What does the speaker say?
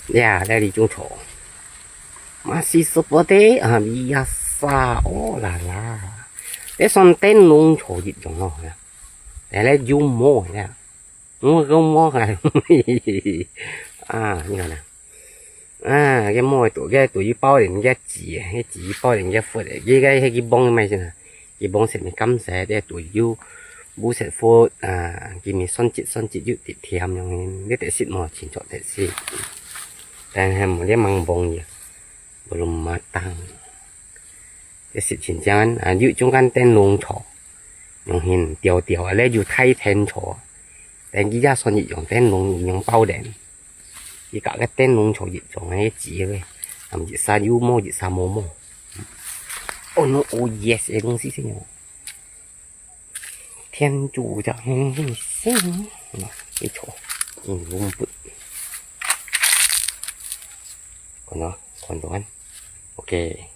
呀，来，你种草。嘛是说不得啊，你呀啥，哦啦啦。这算灯笼草一种咯，来来，有毛呀，我跟我还，啊，你看呢？啊，这毛多，这多一包人家挤，这挤一包人家付的，这个，这个帮买去呢。 ກິນບໍ່ເສັດມີກຳແສແຕ່ໂຕຢູ່ ບໍ່ເສັດໂຟດ ອ່າ ກິນມີຊ້ອນຈິດຊ້ອນຈິດຢູ່ຕິດທຽມຢ່າງນີ້ ເດແຕ່ສິດໝໍຊິນເຈາະແຕ່ສິດ ແຕ່ແຮມເດມັງບົງຢູ່ ບໍ່ລົມມາຕັ້ງ ແຕ່ສິດຊິນຈັງ ອາຍຸຈົງກັນແຕ່ນລົງເທາະ ຍອງເຫັນຕຽວໆ ແລະຢູ່ໄທແທນເທາະ ແຕ່ກິຢາຊ້ອນຈິດຢອງແຕ່ນລົງຍອງເປົາແດນ Iga ka ten nung cho yit cho ngai chi we. Am ji sa yu mo ji sa mo mo. Oh no, oh yes, e nung si señor. Tien ju ja heng heng sing. No, e cho. Ni lum put. Kono, kono kan. Okay.